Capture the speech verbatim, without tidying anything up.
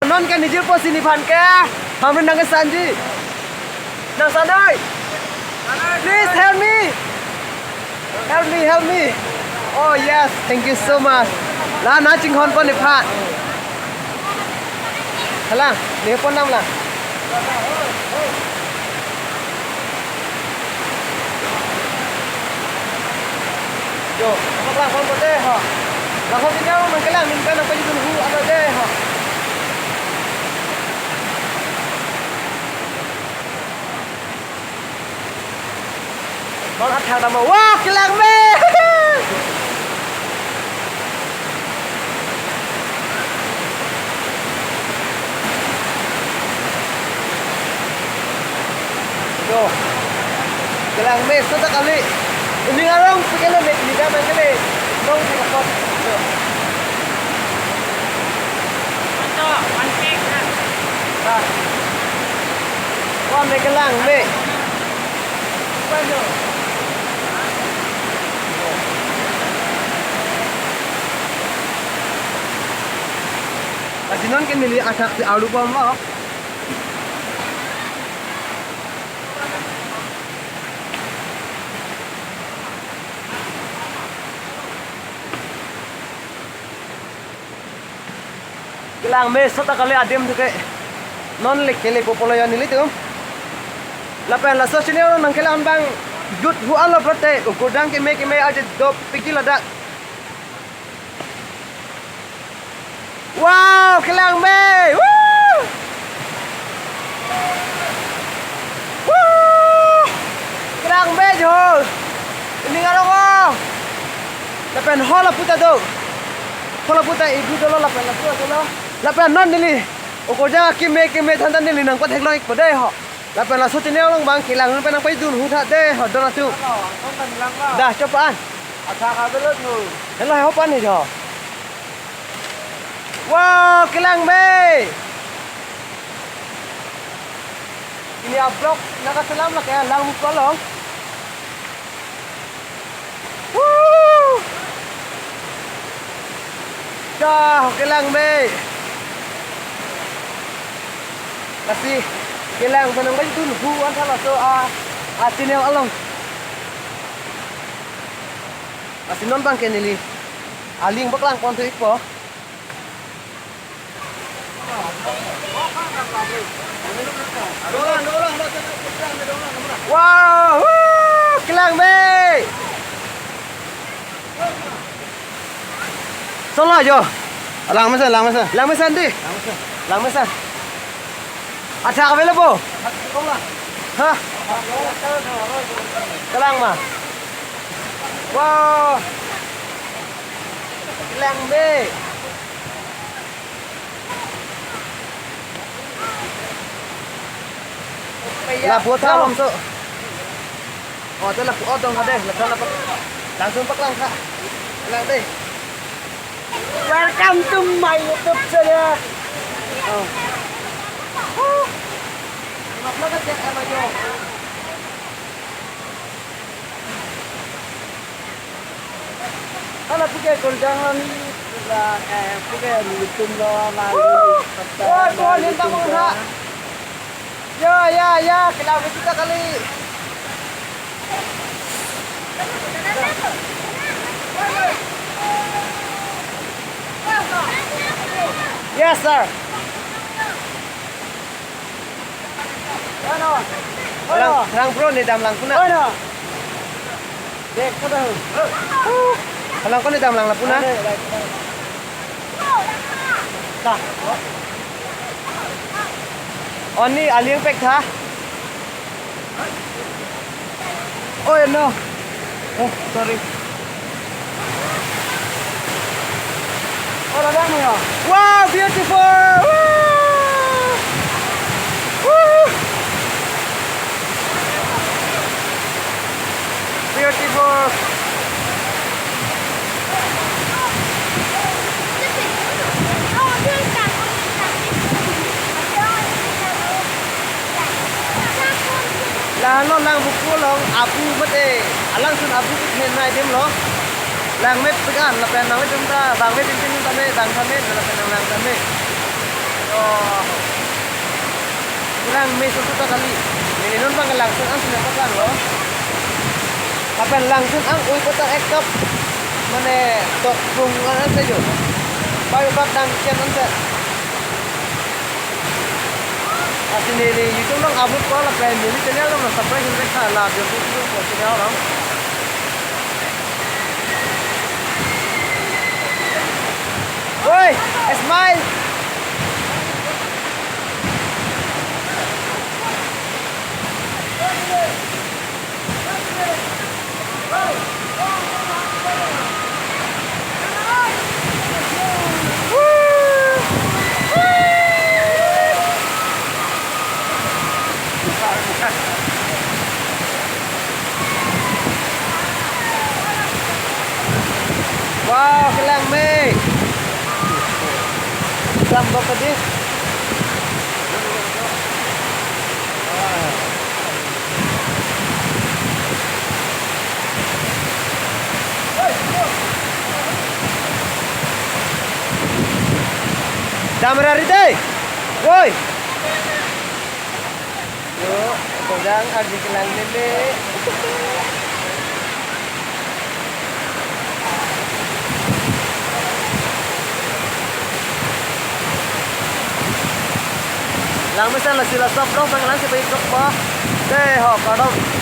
Non ke nijir po si nephan ke. Hamri nangkesanji. Nangsan noi. Please help me. Help me, help me. Oh yes, thank you so much. La nangchinghon po nephan. Hala, ne po nam la. Jo, nangpaklang pon po dei ho. Laso chini nangkelang, ningkan nangpajidun hu alo dei ho. Bang athak dam, wah, kelang me. Jo. Kelang me seta kali. Ining arong pikir lo dek, nida main kali. Nong pikir kot. Jo. Nah. Wah, me kelang me. Lasi non ke neli athak si arlu pon lo. Kelang me seta kali adim tu ke. Non le kele po pulo ya nelitum. Lapen laso chini nangkelang abang jut hu alo pulote, ukurdang keme keme aje dopik ke ladak. Wow, kelang me. Woo! Woo! Kelang me jo. Ining arong o. Lapen hol aputa do. Hol aputa ibu dolo lapen lapu dolo. Lapen non neli. Ukurdang akeme keme than than neli nangpathek long ik po dei ho. Lapen laso chini along bang kelang pen nangpajidun hu tha dei ho don atum. Dah, chopa an. Athak avelo tu. Helo, hopan ni jo. Wow, kelang me. Ini ablok nakaselam lake alang muka long. Woo! Dah, kelang me. Lasi kelang pen nangpajidun hu an tha laso a, a chini along. Lasi non bang ke neli aling paklang pon thu ik po. Wow, woo, kelang me. Solo jo. Lang mesen, lang mesen. Lang mesen dei. Lang mesen. Lang mesen. Athak avelo po. Hah? Kelang ma. Wow. Kelang me. Lapu tha along so. Oh, tu lapu otong ha dei, lapu lapu. Langsung paklang tha. Lang dei. Welcome to my YouTube channel. Oh. Hala puke kurjang lo ni, la, eh, puke nelitum lo, la, Woo! Wah, Tuhan, nintang mangha. Ya, ya, ya, kelang kita kali. Yes, sir. Halang, halang bro, ne damlang puna. Dek, kada. Halang ko ne damlang la puna. Dah. Oni aling pek tha. Oh, no. Oh, sorry. Oh, ada mo ya? Wow, beautiful! Woo! Woo! Beautiful! Lahenlo lang buku along abu mate, alangsun abu kethenei adim lo. Lang mepik an lapen nangtum ta bang me tin tin tame, bang tame lapen nanglang tame. Oh, Langme susuta kali. Neli non bang Langsun ang sini apa lang lo. Apa Langsun ang ui kota ekap. Mane tok pung ang sa jo. Bayu bak dang kian ang sa. Lasi neli YouTube along upload ko lapen neli channel along subscribe, subscribe kha la YouTube along channel along. Oi, smile. Wow, kelang me. Dam bak tadi. Dam rari dei. Woi. Yo, kodang agi kelang meme. Langme san lasi la stop dong sang lang si pai kok pa. Dei ho, kardom.